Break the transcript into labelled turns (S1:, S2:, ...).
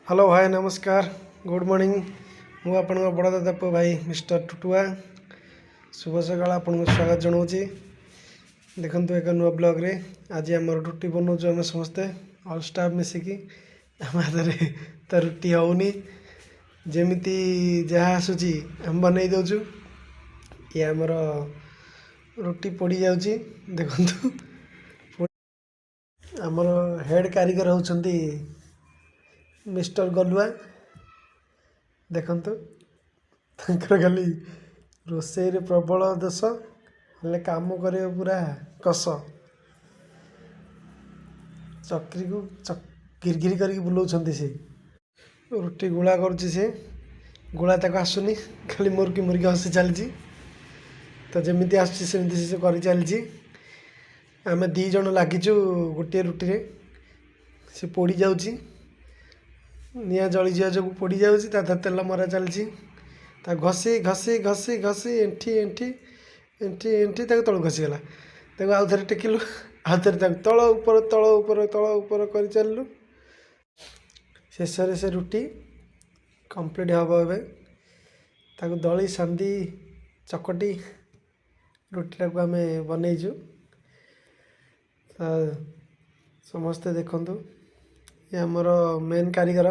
S1: Hello ଭାଇ, ନମସ୍କାର, good morning. ମୁଁ ଆପଣଙ୍କ ବଡ଼ ଦାଦା ପୁଅ ଭାଇ ମିଷ୍ଟର ଟୁଟୁଆ। ଶୁଭ ସକାଳ, ଆପଣଙ୍କୁ ସ୍ୱାଗତ ଜଣାଉଛି। ଦେଖନ୍ତୁ, ଏକ ନୂଆ ବ୍ଲଗ୍ରେ ଆଜି ଆମର ରୁଟି ବନାଉଛୁ ଆମେ ସମସ୍ତେ ଅଲ୍ ଷ୍ଟାଫ୍ ମିଶିକି। ଆମ ହାତରେ ତ ରୁଟି ହେଉନି, ଯେମିତି ଯାହା ଆସୁଛି ଆମେ ବନେଇ ଦେଉଛୁ। ଇଏ ଆମର ରୁଟି ପୋଡ଼ି ଯାଉଛି, ଦେଖନ୍ତୁ। ଆମର ହେଡ଼୍ କାରିଗର ହେଉଛନ୍ତି ମିଷ୍ଟର ଗଲୁଆ। ଦେଖନ୍ତୁ, ତାଙ୍କର ଖାଲି ରୋଷେଇରେ ପ୍ରବଳ ଦୋଷ, ହେଲେ କାମ କରିବ ପୁରା କଷ। ଚକ୍ରିକୁ ଘିରି କରିକି ବୁଲଉଛନ୍ତି ସେ। ରୁଟି ଗୁଳା କରୁଛି ସେ, ଗୁଳା ତାକୁ ଆସୁନି, ଖାଲି ମୁରୁକି ମୁରୁକି ହସି ଚାଲିଛି। ତ ଯେମିତି ଆସୁଛି ସେମିତି ସେ କରି ଚାଲିଛି। ଆମେ 2 ଜଣ ଲାଗିଛୁ ଗୋଟିଏ ରୁଟିରେ। ସେ ପୋଡ଼ି ଯାଉଛି, ନିଆଁ ଜଳିଯିବା ଯୋଗୁଁ ପୋଡ଼ି ଯାଉଛି। ତା ଦେହରେ ତେଲ ମରା ଚାଲିଛି। ତାକୁ ଘଷି ଘଷି ଘଷି ଘଷି, ଏଣ୍ଠି ଏଣ୍ଠି ଏଣ୍ଠି ଏଣ୍ଠି ତାକୁ ତଳକୁ ଖସିଗଲା। ତାକୁ ଆଉ ଥରେ ଟେକିଲୁ, ଆଉ ଥରେ ତାକୁ ତଳ ଉପର, ତଳ ଉପର, ତଳ ଉପର କରି ଚାଲିଲୁ। ଶେଷରେ ସେ ରୁଟି କମ୍ପ୍ଲିଟ୍ ହେବ। ଏବେ ତାକୁ ଦଳି ସାନ୍ଦି ଚକଟି ରୁଟିଟାକୁ ଆମେ ବନେଇଛୁ। ତ ସମସ୍ତେ ଦେଖନ୍ତୁ, ଏ ଆମର ମେନ୍ କାରିଗର।